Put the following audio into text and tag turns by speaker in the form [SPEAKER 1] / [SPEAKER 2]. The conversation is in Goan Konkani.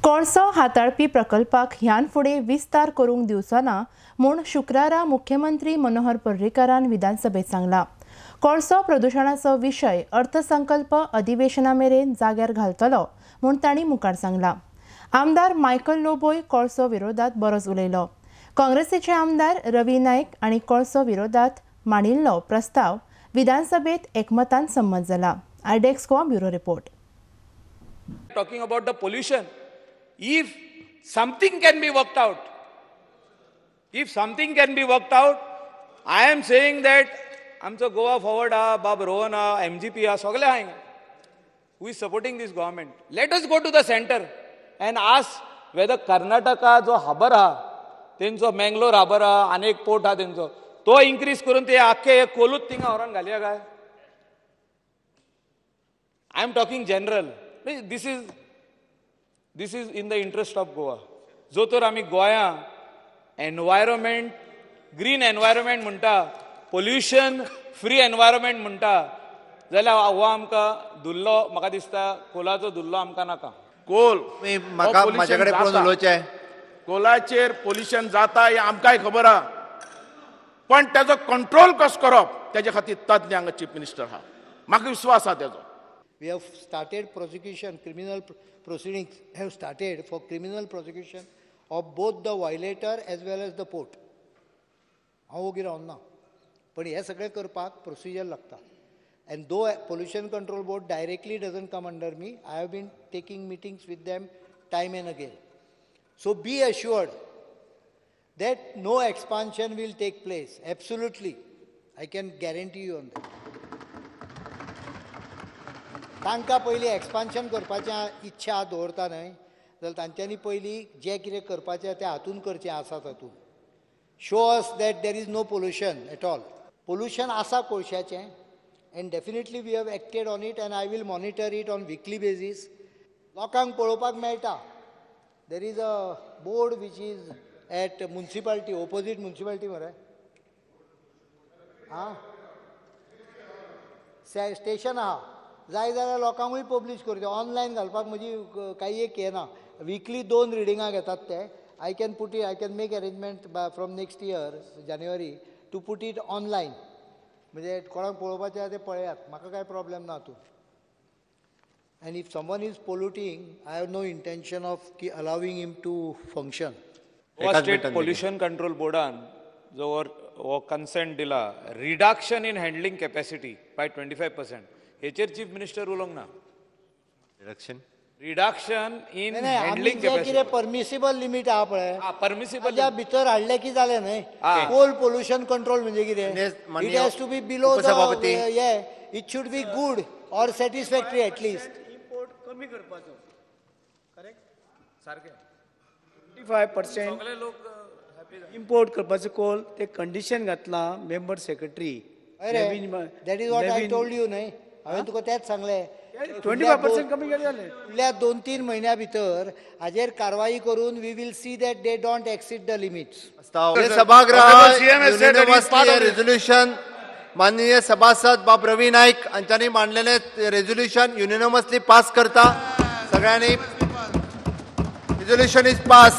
[SPEAKER 1] कोळसो हाताळपी प्रकल्पाक ह्यान फुडें विस्तार करूंक दिवचो ना म्हूण शुक्रारा मुख्यमंत्री मनोहर पर्रीकारान विधानसभेत सांगलां. कोळसो प्रदुशणाचो विशय अर्थसंकल्प अधिवेशना मेरेन जाग्यार घालतलो म्हूण तांणी मुखार सांगलां. आमदार मायकल लोबोय कोळसो विरोधात बरोच उलयलो. काँग्रेसीचे आमदार रवी नायक आनी कोळसो विरोधात मांडिल्लो प्रस्ताव विधानसभेत एकमतान संमत जाला. iDesk Goa bureau report.
[SPEAKER 2] Talking about the pollution, if something can be worked out, if something can be worked out, I am saying that आमचो गोवा फॉरवर्ड हा, बाब रोहन हा, MGP हा, सगळे हा who is supporting this government. Let us go to the center and ask whether Karnataka जो हार्बर हा, तेंचो मँगलोर हार्बर हा, आनी एक पोर्ट हा तेंचो, तो इन्क्रीज करून ते आख्खे कोलूच थिंगा व्हरोन घालया काय? I am talking general. This is in the interest of Goa. जो तर आमी गोंया एनवायरमेंट, ग्रीन एनवायरमेंट म्हणटा, पोल्युशन फ्री एनवायरमेंट म्हणटा, जाल्यार हो आमकां धुल्लो, म्हाका दिसता कोलाचो धुल्लो आमकां नाका.
[SPEAKER 3] कोल
[SPEAKER 4] म्हाका म्हाजे कडेन पळोवन उलोवचें,
[SPEAKER 3] कोलाचेर पोल्युशन जाता हें आमकांय खबर आहा, पण तेजो कंट्रोल कसो करप तेजे खातीर तज्ञ हांगा चीफ मिनिस्टर आहा, म्हाका विस्वास आहा तेजो.
[SPEAKER 5] We have started prosecution, criminal proceedings have started for criminal prosecution of both the violator as well as the port. हांव ओगी रावना ना, पण हें सगळें करपाक प्रोसिजर लागता. And though pollution control board directly doesn't come under me, I have been taking meetings with them time and again. So be assured that no expansion will take place. Absolutely, I can guarantee you on that. तांकां पयलीं एक्सपान्शन करपाचें इच्छा दवरता न्हय, जाल्यार तांच्यांनी पयलीं जें कितें करपाचें तें हातून करचें आसा तातूंत. Show us that there is no pollution at all. Pollution आसा कोळशाचें, and definitely we have acted on it and I will monitor it on weekly basis. लोकांक पळोवपाक मेळटा. There is a board which is at municipality, opposite municipality मरे, आं स्टेशन आहा. जाय जाल्यार लोकांकूय पब्लीश करचें, ऑनलायन घालपाक म्हजी कांय एक हें ना. विकली 2 रिडिंगां घेतात ते. I can put it, I can make arrangement from next year January to put it online. म्हणजे कोणाक पळोवपाचें आहा तें पळयात, म्हाका कांय प्रॉब्लेम ना तूं. And if someone is polluting, I have no intention of allowing him to function.
[SPEAKER 2] Goa state pollution control बोर्डान जो हो कन्सेंट दिला reduction in handling capacity by 25%, हेचेर चीफ मिनिस्टर उलोवंक ना. रिडक्शन इन हँडलिंग
[SPEAKER 5] कितें परमिसिबल लिमीट आहा पळय,
[SPEAKER 2] परमिसिबल
[SPEAKER 5] त्या भितर हाडलें की जालें न्हय. कोल पोल्युशन कंट्रोल म्हणजे कितें, it has to be below the हे, it should be good or satisfactory at least.
[SPEAKER 6] Import कमी करपाचो, करेक्ट,
[SPEAKER 2] सारकें
[SPEAKER 6] 25% इम्पोर्ट करपाचो कोल, ते कंडिशन घातलां member secretary.
[SPEAKER 5] That is what I told you न्हय, हांवें तुका तेंच सांगलें.
[SPEAKER 6] 25% कमी केलें जालें.
[SPEAKER 5] फुडल्या 2-3 म्हयन्या भितर हाजेर कारवाई करून we will see that they don't exceed the limits.
[SPEAKER 4] सभागृह रेझोल्युशन माननीय सभासद बाब रवी नाईक हांच्यांनी मांडलेले रेझोल्युशन युनिनमसली पास करता. सगळ्यांनी रेझोल्युशन is pass.